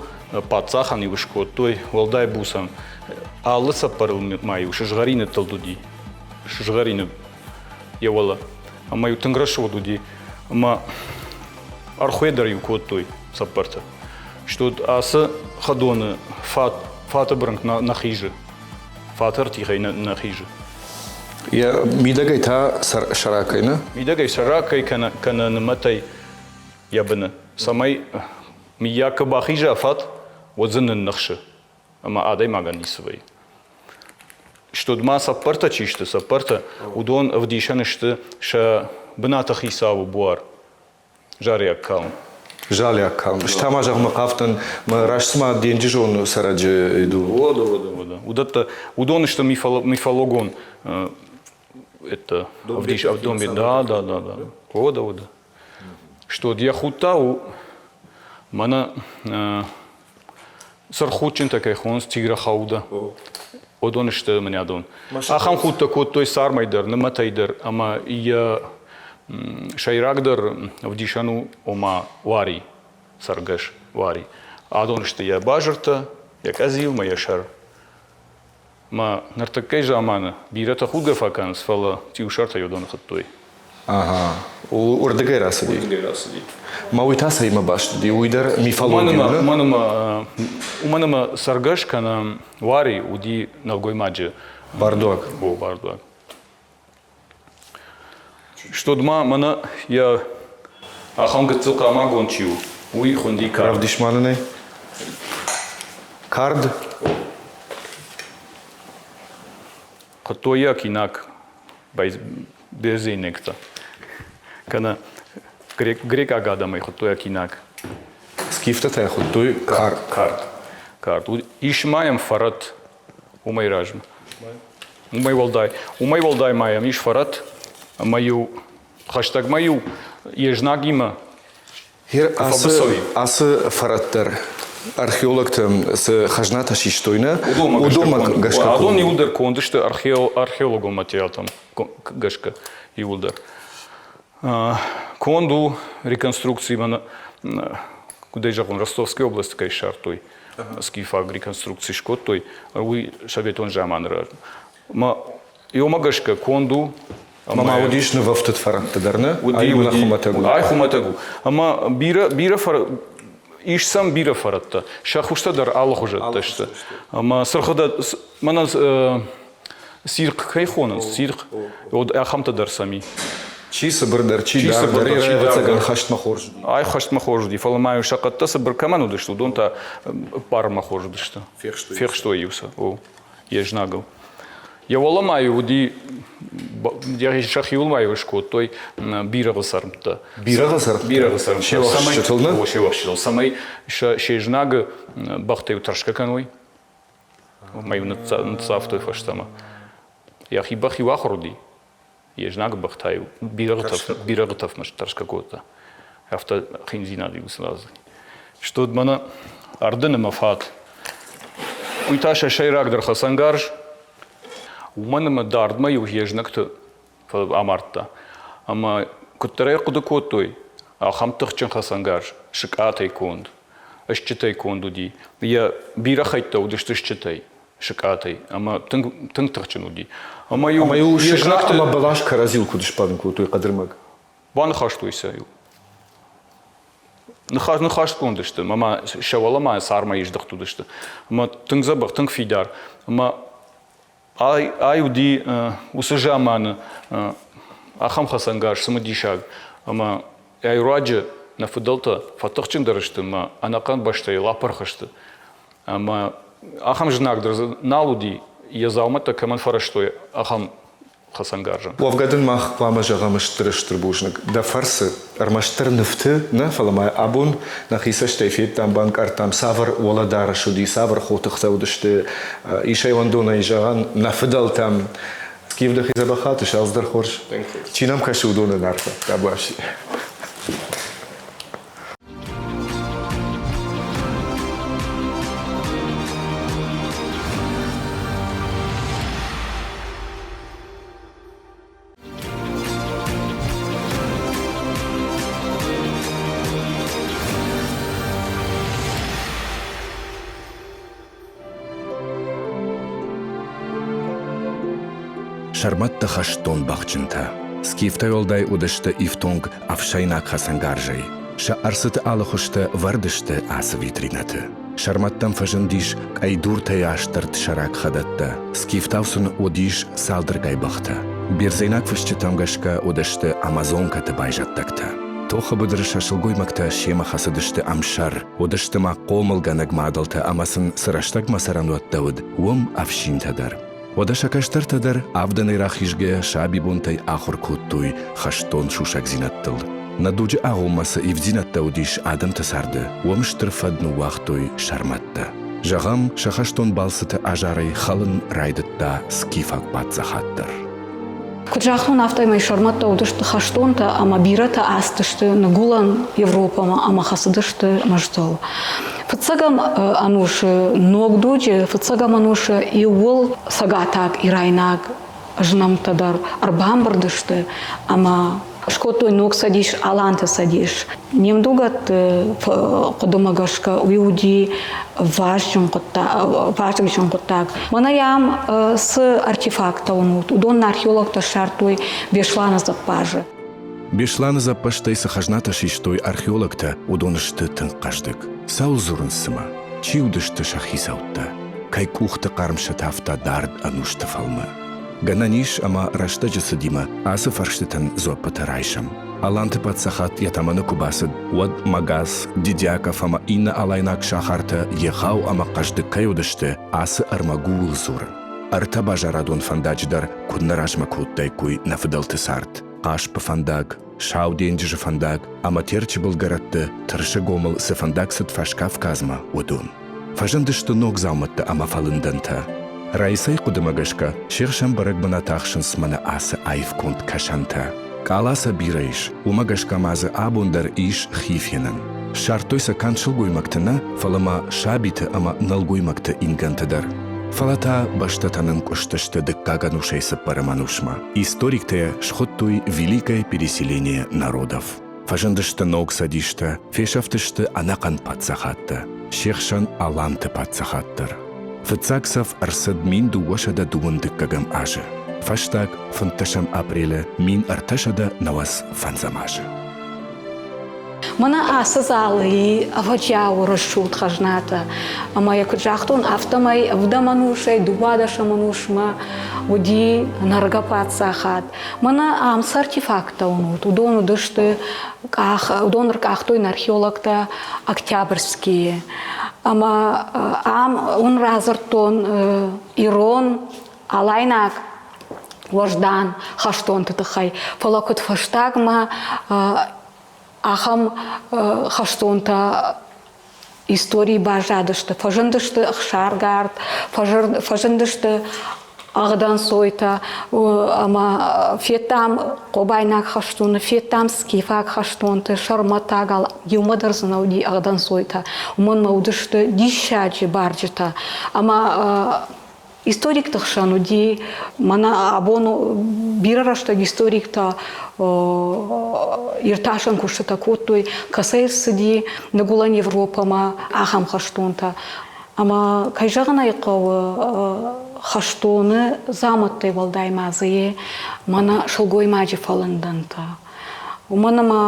паддзахӕн-иу скодтой уӕлдай буцӕн. Алы цӕппӕрыл ма-иу сызгъӕрины тылд уыди, сызгъӕрины йӕ уӕлӕ. Ӕмӕ-иу тынг рӕсугъд уыди. Ӕмӕ ӕрхуыйӕ дӕр-иу кодтой цӕппӕртӕ. Что ацы хӕдоны фат, фаты бырынкъ нӕ хизы. Фаты ӕртихӕй нӕ хизы. Йӕ мидӕгӕй та сӕракӕй, нӕ? Мидӕгӕй сӕракӕй кӕнӕ, кӕнӕ нымӕтӕй йӕ быны. Цӕмӕй мыййаг куы бахиза фат, уӕд дзы нынныхсы. Ӕмӕ адӕймагӕн ницы вӕййы. Студ ма цӕппӕртӕ чи сты, цӕппӕртӕ, уыдон ӕвдисӕн сты сӕ бынаты хицауы буар, залиаг калм. Залиаг калм. Стӕ ма зӕгъ мӕ хъавтӕн, мӕ раст цыма денджызон цӕрӕджы иду. Уода, уода, уода. Уыдӕттӕ, уыдон сты мифологон это, ӕвдис, домбе, да, да, да, да. Уода, уода. Что йӕ худ та у мӕнӕ сырххудджынтӕ кӕй хонынц тиграхауда. Уыдон сты мӕнӕ адон. Ахӕм худтӕ кодтой цармӕй дӕр, нымӕтӕй дӕр ӕмӕ йӕ сӕйрагдӕр ӕвдисӕн у, ома уари, цӕргӕс уари. Адон сты йӕ базыртӕ, йӕ къӕдзил ӕмӕ йӕ сӕр. Ма ныртӕккӕйы заманы бирӕтӕ худгӕ фӕкӕнынц, фӕлӕ цъиусӕртӕ уыдон хуыдтой. Ага. Уырдыгӕй рацыди? Уырдыгӕй рацыди. Ма уый та цӕимӕ баст уыди? Уый дӕр мифологи у, Уымӕн ӕмӕ, уымӕн ӕмӕ цӕргӕс кӕнӕ уари уыди нӕлгоймаджы бардуаг. О, бардуаг. Что ма мӕнӕ йӕ ахӕм гыццыл хъамагонд чи у, уый хуынди кард. Равдис ма нын ӕй. Кард? Хуыдтой йӕ кинак берзейнӕгтӕ. Кӕнӕ грекъаг адӕмӕй хуыдтой акинак. Скифтӕ та хуыдтой кард. Кард. Кард. Ис ма йӕм фӕрӕт уымӕй размӕ. Уымӕй уӕлдай, уымӕй уӕлдай ма йӕм ис фӕрӕт, ӕмӕ-иу хӕстӕгмӕ-иу йе знагимӕ Ацы, ацы фӕрӕт дӕр. Археологтӕ цы хӕзнатӕ систой, нӕ? Уыдонмӕ гӕсгӕ. Адон иууылдӕр конд сты археологон материалтӕм гӕсгӕ иууылдӕр. Конд у реконструкци, куыдӕй зӕгъон, Ростовской областы кӕй ссардтой, скифаг реконструкци скодтой, уый советон заманы размӕ. Ма Ёмӕ гӕсгӕ конд у. Ӕмӕ ма уыдис нывӕфтыд фӕрӕтты дӕр, нӕ? Ай у хуымӕтӕг у. Ай хуымӕтӕг у. Ӕмӕ бирӕ, бирӕ фӕр... ис сӕм бирӕ фӕрӕттӕ. Сӕ хуызтӕ дӕр алыхуызӕттӕ сты. Ӕмӕ цыргъыдӕ мӕнӕ цирхъ кӕй хонынц, цирхъ, уӕд ахӕмтӕ дӕр сӕм и. Чи цыбырдӕр, чи дарддӕр, ӕвӕццӕгӕн, хӕстмӕ хорз уыди. Ай хӕстмӕ хорз уыди, фӕлӕ ма-иу сӕ хъӕдтӕ цыбыр кӕмӕн уыдысты, уыдон та ӕппарынмӕ хорз уыдысты. Фехстой-иу сӕ, о, йе знагыл. Йӕ уӕлӕ ма-иу уыди, сӕхиуыл ма-иу скодтой бирӕгъы цӕрмттӕ. Бирӕгъы цӕрмттӕ? Бирӕгъы цӕрмттӕ. Се уӕхсчытыл, нӕ? Се уӕхсчытыл, цӕмӕй се знагы бӕхтӕ-иу тӕрсгӕ кӕной. Ӕмӕ-иу ныццавтой фӕстӕмӕ. Йӕхи бӕх-иу ахуыр уыди, йе знагы бӕх та-иу бирӕгъы тӕфмӕ тӕрсгӕ кодта. Афтӕ хиндзинад-иу сын разынд. Стод мӕнӕ ӕрдын ӕмӕ фат. Уый та сӕ сӕйрагдӕр хӕцӕнгарз, уымӕн ӕмӕ дардмӕ-иу йе знӕгты амардта. Ӕмӕ куыддӕр ӕй хъуыды кодтой, ахӕм тыхджын хӕцӕнгарз, сыкъатӕй конд, стджытӕй конд уыди. Йӕ бирӕ хӕйттӕ уыдысты стджытӕй, сыкъатӕй, ӕмӕ тынг, тынг тыхджын уыди. Ӕмӕ-иу Ӕмӕ-иу йе знӕгты ӕмӕ бӕлас кӕрӕдзиуыл куыд сбадын кодтой хъӕдырмӕг? Баныхӕстой сӕ-иу. Ныхас ныхасгонд сты, ӕмӕ ма сӕ уӕлӕ цармӕй здыхт уыдысты. Ӕмӕ тынг дзӕбӕх, тынг фидар. Ӕмӕ Ай, ай уыди уыцы заманы ахӕм хӕцӕнгарз цымыдисаг, ӕмӕ ай руаджы нӕ фыдӕлтӕ фӕтыхджындӕр сты ӕмӕ ӕнӕхъӕн бӕстӕйыл апырх сты. Ӕмӕ ахӕм знаг дӕр дзы нал уыди, йӕ дзаумӕттӕ кӕмӕн фӕрӕзтой, ахӕм хӕцӕнгарзӕн. Уӕвгӕ дын мах хъуамӕ зӕгъӕм стыр-стыр бузныг. Дӕ фӕрцы ӕрмӕстдӕр нывты нӕ, фӕлӕ ма абон нӕхи цӕстӕй федтам, банкъардтам, цавӕр уӕлӕдарӕс уыди, цавӕр хотыхтӕ уыдысты. Исӕй уӕндонӕй зӕгъӕн, нӕ фыдӕлтӕм Скиф дӕхи дзӕбӕхаты, салдз дӕр хорз. Чи нӕм кӕсы, уыдонӕн арфӕ. Табуафси. Сӕрмӕтты хӕстон бӕхджынтӕ скифтӕй уӕлдай уыдысты ифтонг ӕфсӕйнаг хӕцӕнгарзӕй. Сӕ ӕрцыты алы хуызтӕ вӕрд сты ацы витринӕты. Сӕрмӕттӕм фӕзындис къӕйдуртӕй астӕрд сӕрак хӕдӕттӕ, скифтау сын уыдис цалдӕргай бӕхтӕ. Бердзенаг фысджытӕм гӕсгӕ уыдысты амазонкӕты байзӕддӕгтӕ. Тохы быдыры сӕ сылгоймӕгтӕ семӕ хӕцыдысты ӕмсӕр, уыдысты ма хъомылгӕнӕг мадӕлтӕ ӕмӕ сын цы рӕстӕгмӕ цӕрӕнуӕттӕ уыд, уым ӕфсинтӕ дӕр. Уӕдӕ сӕ кӕстӕртӕ дӕр авдӕнӕй рахизгӕйӕ сабибонтӕй ахуыр кодтой хӕстон сусӕгдзинӕдтыл. Нӕ дуджы агъоммӕ цы ивддзинӕдтӕ уыдис адӕмты царды, уым стыр фӕд ныууагътой сӕрмӕттӕ. Зӕгъӕм, сӕ хӕстон балцыты азарӕй хӕлын райдыдта скифаг паддзахад дӕр. Куыд загътон, афтӕмӕй сӕрмӕттӕ уыдысты хӕстонтӕ ӕмӕ бирӕтӕ ацыдысты Ныгуылӕн Европӕмӕ ӕмӕ хӕцыдысты мыздыл. Фыццӕгӕм ӕнусы ног дуджы, фыццӕгӕм ӕнусы иууыл цӕгатаг ирайнаг знӕмтӕ дӕр ӕрбамбырд сты ӕмӕ скодтой ног цӕдис, Аланты цӕдис. Не мдугӕтты хъуыдымӕ гӕсгӕ уый уыди вазджын хъуыддаг. Мӕнӕ йӕм цы артефакттӕ уынут, уыдон археологтӕ ссардтой Беслӕны дзӕппазы. Беслӕны дзӕппӕзтӕй цы хӕзнатӕ систой археологтӕ, уыдон сты тынг хъӕздыг. Цӕуыл дзурынц цымӕ? Чи уыдысты сӕ хицӕуттӕ? Кӕй къухты хъарм сӕ тавта дард ӕнусты фӕлмы? Гӕнӕн ис, ӕмӕ рӕстӕджы цыдимӕ ацы фӕрстытӕн дзуӕппытӕ райсӕм. Аланты паддзахад йӕ тӕмӕны куы бацыд, уӕд Магас, Дидиаков ӕмӕ иннӕ алайнаг сахартӕ егъау ӕмӕ хъӕздыг кӕй уыдысты, ацы ӕрмӕг ууыл дзуры. Ӕртӕ базарадон фӕндаджы дӕр куыд нӕ размӕ кодтаиккой нӕ фыдӕлты цард. Хъаспы фӕндаг, Сау денджызы фӕндаг ӕмӕ Терчы былгӕрӕтты Тырсыгомыл цы фӕндаг цыд Фӕскавказмӕ, уыдон. Фӕзындысты ног дзаумӕттӕ ӕмӕ фӕлындӕнтӕ. Раисӕйы хъуыдымӕ гӕсгӕ, се хсӕн бӕрӕг бынат ахсынц мӕнӕ ацы аивконд кӕсӕнтӕ. Къала сӕ бирӕ ис, уымӕ гӕсгӕ ма дзы абон дӕр ис хи фенӕн. Ссардтой сӕ канд сылгоймӕгты нӕ, фӕлӕ ма сабиты ӕмӕ нӕлгоймӕгты ингӕнты дӕр. Фӕлӕ та бӕстӕтӕ нынкъуыстысты дыккаг ӕнусӕй цыппӕрӕм ӕнусмӕ. Историктӕ схуыдтой Великое переселение народов. Фӕзындысты ног цӕдистӕ, фесӕфтысты ӕнӕхъӕн паддзахадтӕ, се хсӕн Аланты паддзахад дӕр. Фыццаг цӕф ӕрцыд 1212 азы, фӕстаг 15 апрелы 1395 азы. Мӕнӕ ацы залы и ӕвӕджиауы рӕсугъд хӕзнатӕ. Ӕмӕ йӕ куыд загътон, афтӕмӕй ӕвдӕм ӕнусӕй дыууадӕсӕм ӕнусмӕ уыди нӕргӕ паддзахад. Мӕнӕ ам цы артефакттӕ уынут, уыдон уыдысты къах, уыдон ӕркъахтой нӕ археологтӕ Октябрьскийы. Ӕмӕ ам уын радзырдтон ирон, алайнаг уӕздан хӕстонты тыххӕй. Фӕлӕ куыд фӕстагмӕ ахӕм хӕстонтӕ историйы баззадысты, фӕзындысты ӕхсаргард, фӕзындысты ӕгъдӕнцойтӕ ӕмӕ федтам хъобайнаг хӕстоны, федтам скифаг хӕстонты, сӕрмӕтаг, иумӕ дӕр дзы нӕ уыди ӕгъдӕнцойтӕ, уымӕн ӕмӕ уыдысты диссаджы барджытӕ. Ӕмӕ Историкты хсӕн уыди, мӕнӕ абон бирӕ рӕстӕг историктӕ иртасӕн куыстытӕ кодтой, кӕцӕй ӕрцыди Ныгуылӕн Европӕмӕ ахӕм хӕстонтӕ. Ӕмӕ, кӕй зӕгъын ӕй хъӕуы, хӕстоны дзаумӕттӕй уӕлдай ма дзы мӕнӕ сылгоймаджы фӕлындӕнтӕ. Уымӕн ӕмӕ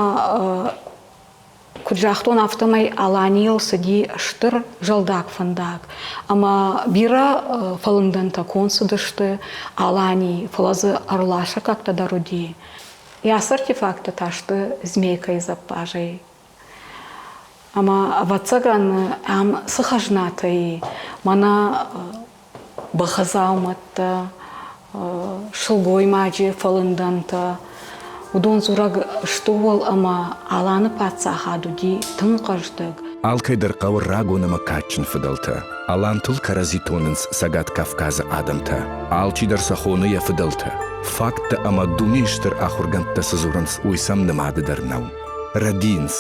Куыд загътон, афтӕмӕй Аланийыл цыди стыр зӕлдаг фӕндаг, ӕмӕ бирӕ фӕлындӕнтӕ конд цыдысты Аланийы, фӕлӕ дзы ӕрласӕггӕгтӕ дӕр уыди. Йӕ артефакттӕ та сты Змейкӕйы дзӕппазӕй. Ӕмӕ, ӕвӕццӕгӕн, ам цы хӕзнатӕ и, мӕнӕ бӕхы дзаумӕттӕ, сылгоймаджы фӕлындӕнтӕ. Уыдон дзурӕг сты ууыл, ӕмӕ Аланы паддзахад уыди тынг хъӕздыг. Алкӕй дӕр хъӕуы рагон ӕмӕ кадджын фыдӕлтӕ. Алантыл кӕрӕдзи тонынц Цӕгат Кавказы адӕмтӕ. Алчидӕр сӕ хоны йӕ фыдӕлтӕ. Факттӕ ӕмӕ дунейы стыр ахуыргӕндтӕ цы дзурынц, уый сӕм нымады дӕр нӕу. Рӕдийынц.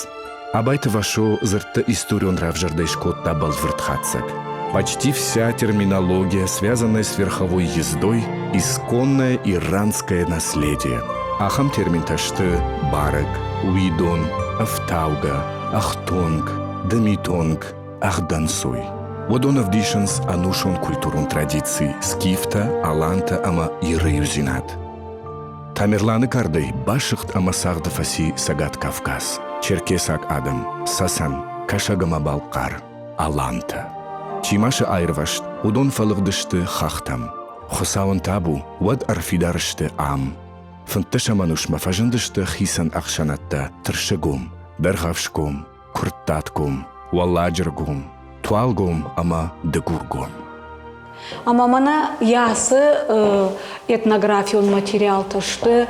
Абайты Васо дзырдты историон равзӕрдӕй скодта бӕлвырд хатдзӕг. Почти вся терминология, связанная с верховой ездой, исконное иранское наследие. Ахӕм терминтӕ сты барӕг, уидон, ӕфтаугӕ, ӕхтонг, дымитонг, ӕгъдӕнцой. Уыдон ӕвдисынц ӕнусон культурон традици скифтӕ, алантӕ ӕмӕ иры иудзинад. Тамерланы кардӕй басыгъд ӕмӕ цагъды фӕци Цӕгат Кавказ, черкесаг адӕм, цӕцӕн, кӕсӕг ӕмӕ балхъар, алантӕ. Чи ма сӕ аирвӕзт, уыдон фӕлыгъдысты хӕхтӕм. Хуыцауӕн табу, уӕд ӕрфидар сты ам. Фынддӕсӕм ӕнусмӕ фӕзындысты хицӕн ӕхсӕнадтӕ Тырсыгом, Дӕргъӕвсгом, Куырттатгом, Уӕлладжыргом, Туалгом ӕмӕ Дыгургом. Ӕмӕ мӕнӕ ацы этнографион материалтӕ сты,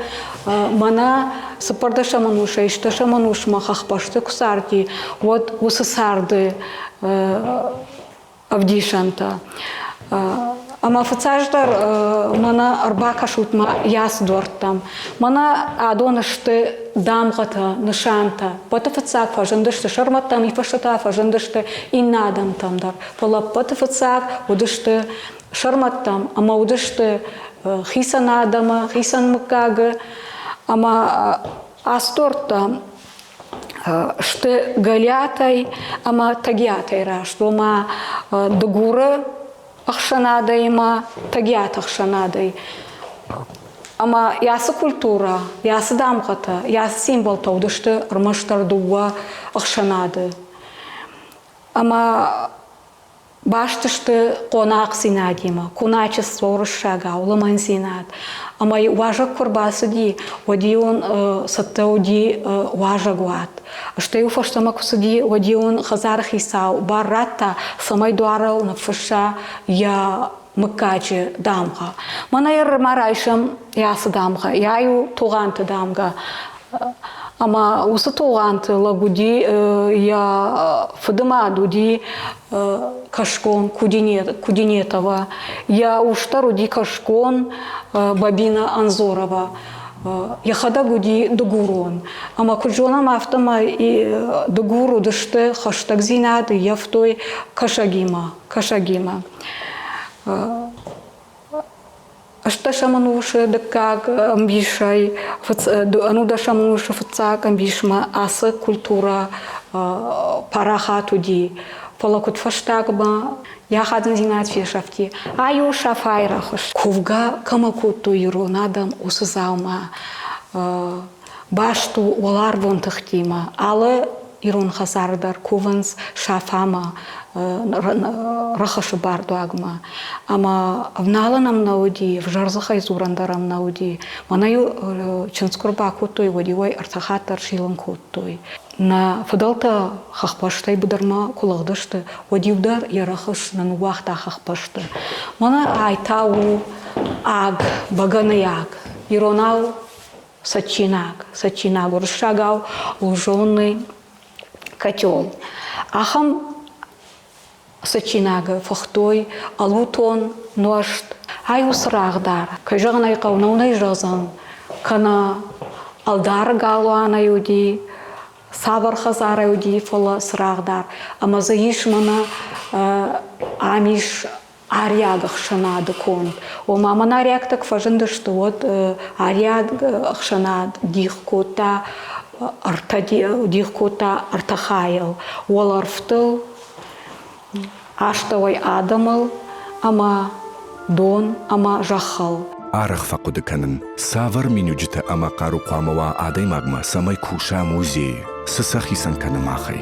мӕнӕ цыппӕрдӕсӕм ӕнусӕй стӕсӕм ӕнусмӕ хӕхбӕсты куы царди, уӕд уыцы царды ӕвдисӕнтӕ. Ӕмӕ фыццаджыдӕр мӕнӕ ӕрбакӕсут ма яс дуӕрттӕм. Мӕнӕ адон сты дамгъӕтӕ, нысантӕ. Ӕппӕты фыццаг фӕзындысты сӕрмӕттӕм, ифӕстӕ фӕзындысты иннӕ адӕмтӕм дӕр. Фӕлӕ ӕппӕты фыццаг уыдысты сӕрмӕттӕм ӕмӕ уыдысты хицӕн адӕмы, хицӕн мыггагы. Ӕмӕ ацы дуӕрттӕ сты Гӕлиатӕй ӕмӕ Тӕгиатӕй раст, ома Дыгуры ӕхсӕнадӕй ӕмӕ Тӕгиаты ӕхсӕнадӕй. Ӕмӕ ацы культурӕ, ацы дамгъӕтӕ, ацы символтӕ уыдысты ӕрмӕстдӕр дыууӕ ӕхсӕнады. Ӕмӕ баст сты хъонахъдзинадимӕ, куначество уырыссагау, лымӕндзинад. Ӕмӕ уазӕг куы рбацыди, уӕд-иу ын цӕттӕ уыди уазӕгуат. Стӕй-иу фӕстӕмӕ куы цыди, уӕд-иу ын хӕдзары хицау бар радта, цӕмӕй дуарыл ныффысса йӕ мыггаджы дамгъӕ. Мӕнӕ ма райсӕм йӕ ацы дамгъӕ, йӕ у Тугъанты дамгъӕ. Ӕмӕ уыцы Тугъанты лӕг уыди, йӕ фыдымад уыди кӕсгон Кудинетова, йӕ ус дӕр уыди кӕсгон Бабина Анзорова. Йӕхӕдӕг уыди дыгурон. Ӕмӕ куыд зонӕм, афтӕмӕй дыгур уыдысты хӕстӕгдзинад ӕййӕфтой кӕсӕгимӕ. кӕсӕгимӕ. Ӕстдӕсӕм ӕнусы дыккаг ӕмбисӕй ӕнудӕсӕм ӕнусы фыццаг ӕмбисмӕ ацы культурӕ парахат уыди. Фӕлӕ куыд фӕстагмӕ йӕ ахадындзинад фесӕфти. Ай у Сафайы рӕхыс. Кувгӕ кӕмӕ кодтой ирон адӕм, уыцы дзаума баст у уӕларвон тыхтимӕ. Алы ирон хӕдзары дӕр кувынц Сафамӕ, рӕхысы бардуагмӕ. Ӕмӕ ӕвналын ӕм нӕ уыди, ӕвзӕр дзыхӕй дзурӕн дӕр ӕм нӕ уыди. Мӕнӕ-иу чындз куы рбакодтой, уӕд-иу ӕй ӕртӕ хатт дӕр зилын кодтой. Нӕ фыдӕлтӕ хӕхбӕстӕй быдырмӕ куы лыгъдысты, уӕд-иу дӕр йӕ рӕхыс нӕ ныууагъта хӕхбӕсты. Мӕнӕ ай та у аг, бӕгӕныйы аг. Иронау цӕджджинаг, цӕджджинаг уырыссагау лужёный котел. Ахӕм цӕджджинагы фыхтой ӕлутон нуӕзт. Ай у цырагъ дӕр. Кӕй зӕгъын ӕй хъӕуы, нӕ зӕгъдзӕн, кӕнӕ ӕлдары галуанӕй уыди, цавӕр хӕдзарӕй уыди, фӕлӕ цырагъ дӕр. Ӕмӕ дзы ис мӕнӕ ам ис ариаг ӕхсӕнады конд. Ома мӕн ариӕгтӕ куы фӕзындысты, уӕд ариаг ӕхсӕнад дих кодта ӕртӕ дих кодта ӕртӕ хайыл: уӕлӕрвтыл, астӕуӕй адӕмыл ӕмӕ дон ӕмӕ зӕххыл. Арӕх фӕхъуыды кӕнын, цавӕр миниуджытӕ ӕмӕ хъару хъуамӕ уа адӕймагмӕ, цӕмӕй куса музейы, цы сӕ хицӕн кӕны махӕй.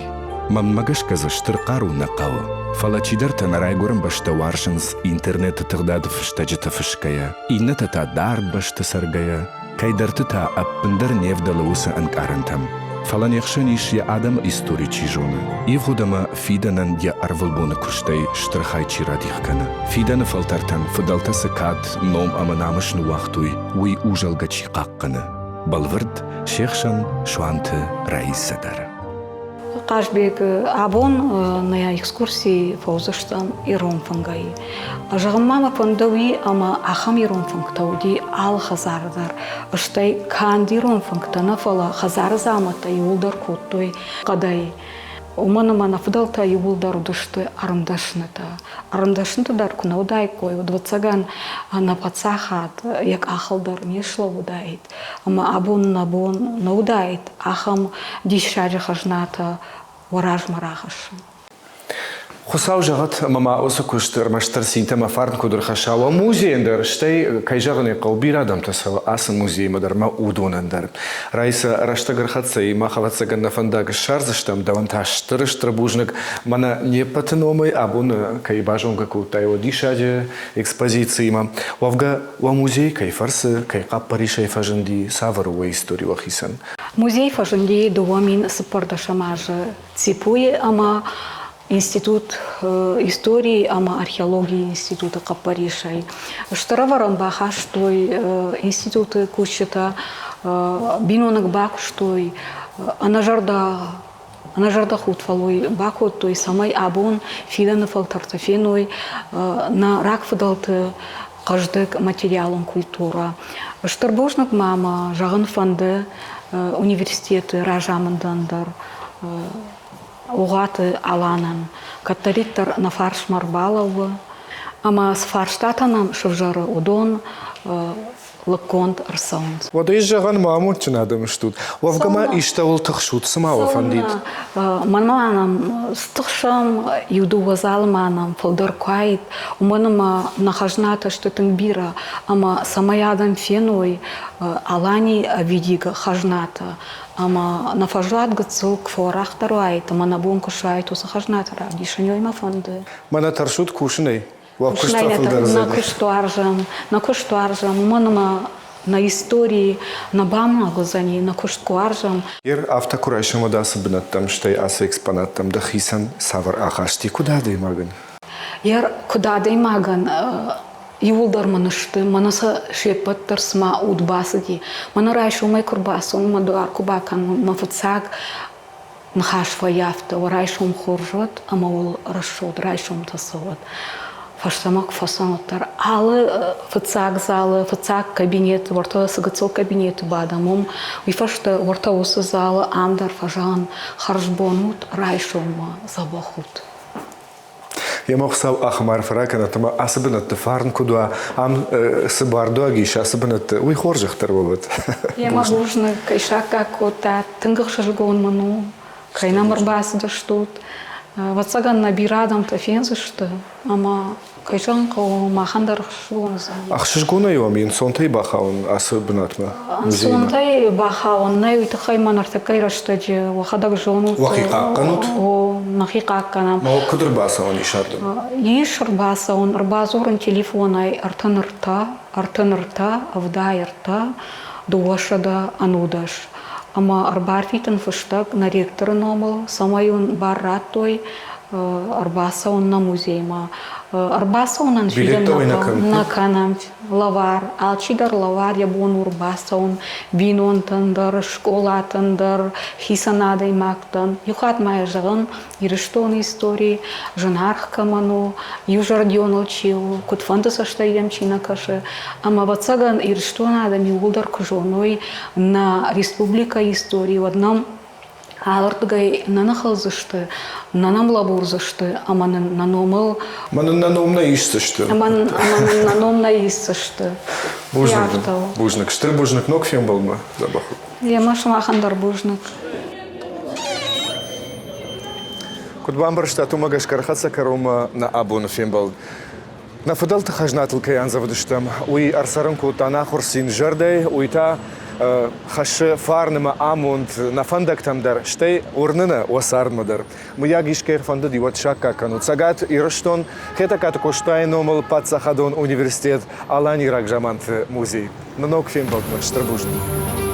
Мӕнмӕ гӕсгӕ дзы стыр хъару нӕ хъӕуы. Фӕлӕ чидӕртӕ нӕ райгуырӕн бӕстӕ уарзынц интернеты тыгъдады фыстӕджытӕ фысгӕйӕ, иннӕтӕ та дард бӕсты цӕргӕйӕ, кӕйдӕрты та ӕппындӕр не вдӕлы уыцы ӕнкъарӕнтӕм. Фӕлӕ не хсӕн ис йӕ адӕмы истори чи зоны, ивгъуыд ӕмӕ фидӕнӕн йӕ ӕрвылбоны куыстӕй стыр хай чи радих кӕны. Фидӕны фӕлтӕртӕн фыдӕлтӕ цы кад, ном ӕмӕ намыс ныууагътой, уый узӕлгӕ чи хъахъхъӕны. Бӕлвырд, се хсӕн Суанты Раисӕ дӕр. Хъазбег, абон нӕ экскурси фӕуыдзыстӕм ирон фынгӕй. Зӕгъын ма мӕ фӕнды уый, ӕмӕ ахӕм ирон фынгтӕ уыди алы хӕдзары дӕр. Стӕй канд ирон фынгтӕ нӕ, фӕлӕ хӕдзары дзаумӕттӕ иууылдӕр кодтой хъӕдӕй. Уымӕн ӕмӕ нӕ фыдӕлтӕ иууылдӕр уыдысты ӕрмдӕснытӕ. Ӕрмдӕсныты дӕр куы нӕ уыдаиккой, уӕд, ӕвӕццӕгӕн, нӕ паддзахад йӕ къахыл дӕр не слӕууыдаид. Ӕмӕ абон нӕ бон нӕ уыдаид ахӕм диссаджы хӕзнатӕ уӕ размӕ рахӕссын. Хуыцау зӕгъӕд, ӕмӕ ма уыцы куыст ӕрмӕстдӕр цинтӕ ӕмӕ фарн куыд ӕрхӕсса уӕ музейӕн дӕр, стӕй, кӕй зӕгъын ӕй хъӕуы, бирӕ адӕмтӕ цӕуы ацы музеймӕ дӕр ӕмӕ уыдонӕн дӕр. Раиса, рӕстӕг ӕрхӕццӕ и, мах, ӕвӕццӕгӕн, нӕ фӕндаг ссардзыстӕм, дӕуӕн та стыр-стыр бузныг. Мӕнӕ не ппӕты номӕй абон кӕй базонгӕ кодтай уӕ диссаджы экспозициимӕ. Уӕвгӕ, уӕ музей кӕй фӕрцы, кӕй хъӕппӕрисӕй фӕзынди, цавӕр у уӕ истори уӕхицӕн? Музей фӕзынди 2014 азы ЦИПУ-йы ӕмӕ институт историйы ӕмӕ археологийы институты хъӕппӕрисӕй. Стыр ӕвӕрӕн бахастой институты кусджытӕ, биноныг бакуыстой, ӕнӕзӕрдӕ ӕнӕзӕрдӕхудт фӕллой бакодтой, цӕмӕй абон фидӕны фӕлтӕртӕ феной нӕ рагфыдӕлты хъӕздыг материалон культурӕ. Стыр бузныг ма мӕ зӕгъын фӕнды университеты разамындӕн дӕр, Угъаты Аланӕн. Кӕддӕриддӕр нӕ фарсмӕ ӕрбалӕууы ӕмӕ цы фарстатӕ нӕм сывзӕры, уыдон лыггонд ӕрцӕуынц. Уӕдӕ зӕгъӕн ма амондджын адӕм стут. Уӕвгӕ ма истӕуыл тыхсут, цы ма уӕ фӕндид? Мӕнмӕ нӕм стыхсӕм, иу-дыууӕ залы ма нӕм фылдӕр куы уаид, уымӕн ӕмӕ нӕ хӕзнатӕ сты тынг бирӕ, ӕмӕ цӕмӕй адӕм феной Аланийы ӕвидигӕ хӕзнатӕ, ӕмӕ нӕ фӕзуат гыццыл куы фӕуӕрӕхдӕр уаид ӕмӕ нӕ бон куы суаид уыцы хӕзнатӕ равдисын, уый мӕ фӕнды. Мӕнӕ тӕрсут кусынӕй? Уӕ куыст фӕфылдӕр Нӕ куыст уарзӕм, нӕ куыст уарзӕм, уымӕн ӕмӕ нӕ истори нӕ бамӕг уыдзӕни, нӕ куыст куы уарзӕм. Ер афтӕ куы райсӕм, уӕд ацы бынӕттӕм, стӕй ацы экспонаттӕм дӕхицӕн цавӕр ахаст и, куыд адӕймагӕн? Ер куыд адӕймагӕн иууылдӕр мын сты, мӕнӕ сӕ се ппӕт дӕр цыма уд бацыди. Мӕнӕ райсомӕй куы рбацӕуон, мӕ дуар куы бакӕнон, мӕ фыццаг ныхас вӕййы афтӕ, уӕ райсом хорз уӕд ӕмӕ уыл рӕсугъд райсомтӕ цӕуӕд. Фӕстӕмӕ куы фӕцӕуӕм, уӕддӕр алы фыццаг залы, фыццаг кабинеты, уӕртӕ цы гыццыл кабинеты бадӕм, уым, уый фӕстӕ уӕртӕ уыцы залы ам дӕр фӕзӕгъын хӕрзбон ут, райсоммӕ дзӕбӕх ут. Йемӕ Хуыцау ахӕм арфӕ ракӕнӕд, ӕмӕ ацы бынӕтты фарн куыд уа, ам цы бардуаг ис ацы бынӕтты, уый хорзӕх дӕр уӕвӕд. Йемӕ бузныг, кӕй саккаг кодтат, тынг ӕхсызгон мын у, кӕй нӕм ӕрбацыдыстут. Ӕвӕццӕгӕн нӕ бирӕ адӕмтӕ фендзысты, ӕмӕ кӕй зӕгъын хъӕуы, махӕн дӕр ӕхсызгон уыдзӕн. Ӕхсызгонӕй уӕм ӕнцонтӕй бахауын ацы бынатмӕ? Ӕнцонтӕй бахауын нӕй, уый тыххӕй мӕ ныртӕккӕйы рӕстӕджы уӕхӕдӕг зонут. Уӕхи хъахъхъӕнут? О, нӕхи хъахъхъӕнӕм. Ма куыд ӕрбацӕуӕн ис ардӕм? Ис ӕрбацӕуын, ӕрбадзурын телефонӕй 33, 33, 73, 211. Ӕмӕ ӕрбарвитын фыстӕг нӕ ректоры номыл, цӕмӕй уын бар радтой ӕрбацӕуын нӕ музеймӕ. Ӕрбацӕуынӕн фидын нӕ кӕнӕм лӕвар. Алчидӕр лӕвар йӕ бон у ӕрбацӕуын бинонтӕн дӕр, скъолатӕн дӕр, хицӕн адӕймӕгтӕн. Иу хатт ма йӕ зӕгъын, Ирыстоны истори зынаргъ кӕмӕн у, иузӕрдионыл чи у, куыдфӕнды цӕстӕй йӕм чи нӕ кӕсы. Ӕмӕ, ӕвӕццӕгӕн, Ирыстоны адӕм иууылдӕр куы зоной нӕ республикӕйы истори, уӕд нӕм алырдыгӕй нӕ ныхылдзысты, нӕ нӕм лӕбурдзысты ӕмӕ нын нӕ номыл... Ӕмӕ нын нӕ ном нӕ исдзысты. Ӕмӕ нын нӕ ном нӕ исдзысты. Бузныг. Бузныг. Стыр бузныг ног фембӕлдмӕ. Дзӕбӕх у. Емӕ сымахӕн дӕр бузныг. Куыд бамбӕрстат, уымӕ гӕсгӕ ӕрхӕццӕ кӕронмӕ нӕ абоны фембӕлд. Нӕ фыдӕлты хӕзнатыл кӕй андзӕвыдыстӕм, уый ӕрцӕрын кодта ӕнахуыр цин зӕрдӕйы, уый та хӕссы фарн ӕмӕ амонд нӕ фӕндӕгтӕм дӕр, стӕй уырны нӕ уӕ цардмӕ дӕр. Мыййаг искӕй ӕрфӕндыди, уӕд саккаг кӕнут. Цӕгат Ирыстон, Хетӕгкаты Къостайы номыл паддзахадон университет, Аланийы рагзаманты музей. Нӕ ног фембӕлдмӕ стыр бузныг!